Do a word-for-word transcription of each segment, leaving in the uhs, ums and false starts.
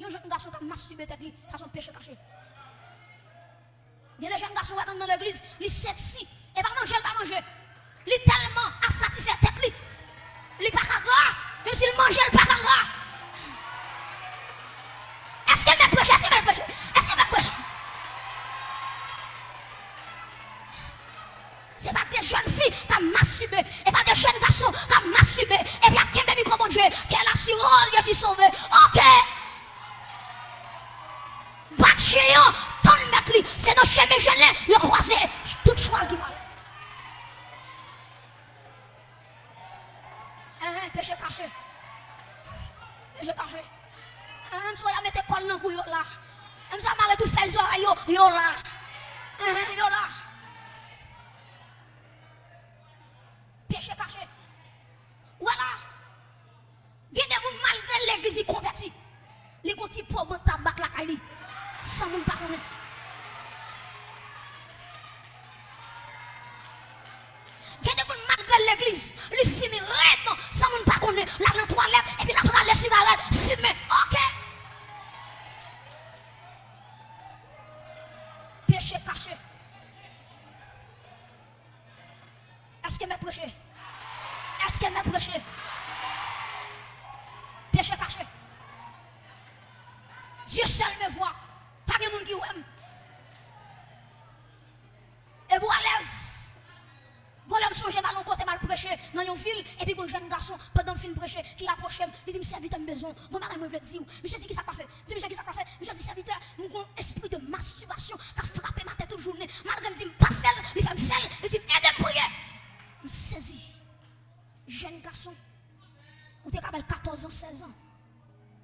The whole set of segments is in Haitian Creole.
Jèn gason k ap mastibe tèt li, sa se yon peche kache. Gen de jèn gason w wè k anndan legliz, li sèksi. E pa manje l pa manje. Li tèlman ap satisfè tèt li, li pa ka gra. Menm si l manje, l pa ka gra. Èske m mèt preche? Èske m mèt preche? Èske m mèt preche? Se pa de jèn fi k ap mastibe, e pa de jèn gason k ap mastibe, epi ap kenbe mikwo Bondye, quelle assurance, je suis sauvé. Ok. Bat chen an, tann mèt li. Se nan chemen Jèlen yo kwaze tout chwal ki pale. Enhen, peche kache. Peche kache. Enhen, m swa y a mete kòl nan kou yo la. Enhen, m swa mare tout fèy zòrèy yo, yo la. Enhen, yo la. Peche kache. Ou wè la, gen de moun malgre legliz li konvèti, li gon ti po bran tabak lakay li, san moun pa konnen. Gen de moun malgre legliz, li fimen rèd, san moun pa konnen, l al nan twalèt, epi l ap rale sigarèt, fimen. Ok. Peche kache. Èske m mèt preche? Èske m mèt preche? Peche kache. Dieu seul me voit. Pa gen moun ki wè m. E pou alèz. Gon lè m sonje m al yon kote m al preche nan yon vil, epi gon jèn gason, pandan m fin preche, ki apwoche m, li di m, "Sèvitè, m bezwen w. Gon bagay mwen vle di w." Misye di, "Kisa k pase?" M di misye, "Kisa k pase?" Misye di, "Sèvitè, m gon espri de mastibasyon k ap frape m atè tout jounen. Malgre m di m p ap fè l, li fè m fè l." Li di m, "Ede m priye." M sezi. Jèn gason, ou te ka bay katòz an, sèz an,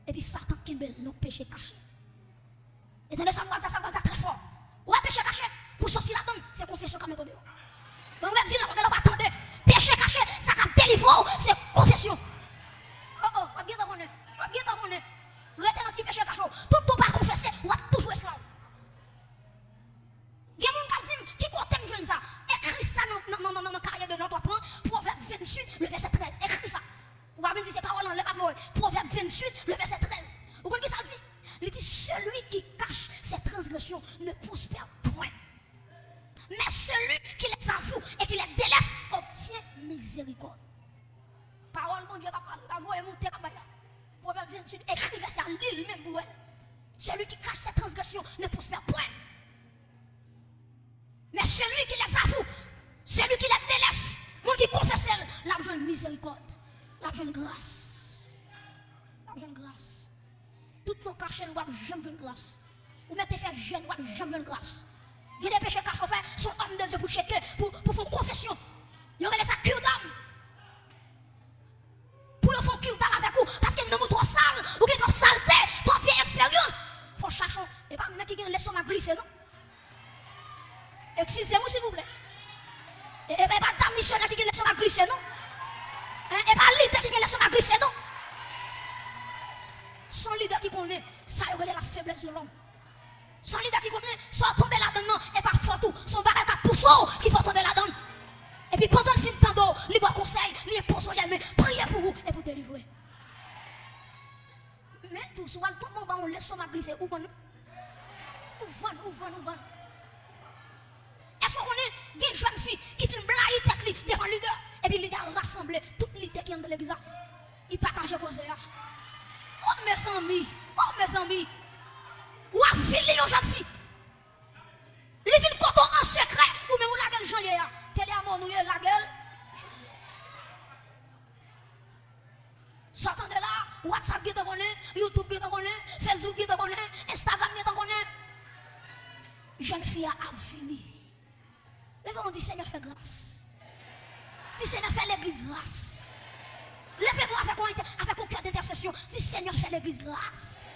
epi Satan kenbe l nan peche kache. E tande sa m pral di a, sa m pral di a trè fò. Ou wè peche kache, pou sòti ladan l, se konfesyon k ap mete w deyò. Mwen, mwen di l, kote l pa tande. Peche kache, sa k ap delivre w, se konfesyon. Oh, oh, w ap gentan konnen. W ap gentan konnen. Rete nan ti peche kache w. Toutan w pa konfese, w ap toujou esklav. Gen moun k ap di m, "Ki kote m jwenn sa?" Ekri sa nan, nan, nan, nan, nan kaye de nòt w ap pran, Pwovèb venntuit, le vèsè trèz. Ekri sa. Ou pa vin di se pawòl anlè, pa vre. Pwovèb venntuit, le vèsè trèz. Ou konn kisa l di? Li di, "Celui qui cache ses transgressions ne prospère point, mais celui qui les avoue et qui les délaisse obtient miséricorde." Pawòl Bondye k ap pale, pa voye moute k ap bay la. Pwovèb venntuit, ekri vèsè a, li l menm pou wè l. "Celui qui cache ses transgressions ne prospère point, mais celui qui les avoue, celui qui les délaisse," moun ki konfese l, l ap jwenn mizerikòd, l ap jwenn gras. L ap jwenn gras. Toutan w kache l, w ap janm jwenn gras. Ou mete fè jèn, w ap janm jwenn gras. Gen de peche kache w fè, se yon òm de Dye pou tcheke, pou, pou fè yon konfesyon. Yo rele sa cure d'âme. Pou yo fè yon cure d'âme avèk ou, paske nanm ou twò sal, ou gen twòp salte, twòp vye eksperyans. Fò w chache yon, e pa m nan ki gen lestomak glise, non. Eskize m, silvouplè. E, e, e pa dam misyonè ki gen lestomak glise, non. Hein, e pa lidè ki gen lestomak glise, non. Se yon lidè ki konnen sa yo rele la faiblesse de l'homme. Se yon lidè ki konnen sa w tonbe ladan l nan, e pa fòt ou. Se yon bagay k ap pouse w ki fè w tonbe ladan l. Epi pandan l fin tande w, li ba w konsèy, li enpoze w lèmen, priye pou ou, epi w delivre. Men tou, si w al tonbe anba yon lestomak glise, ou vann, ou vann, ou vann, ou vann. Èske w konnen gen jèn fi ki fin blayi tèt li devan lidè, epi lidè a rasanble tout lidè ki anndan legliz la, li pataje koze a? Oh, mezanmi, oh, mezanmi, w avili yon jèn fi. Li vin kote w an sekrè, ou menm ou lage l jan l ye a. Tele a mò nou ye, lage l. Sa w tande la, WhatsApp gentan konnen, YouTube gentan konnen, Facebook gentan konnen, Instagram gentan konnen. Jèn fi a avili. Leve men w, di, "Senyè, fè gras." Di, "Senyè, fè legliz gras." Leve men w avèk yon entè-, avèk yon kè dentèsesyon. Di, "Senyè, fè legliz gras."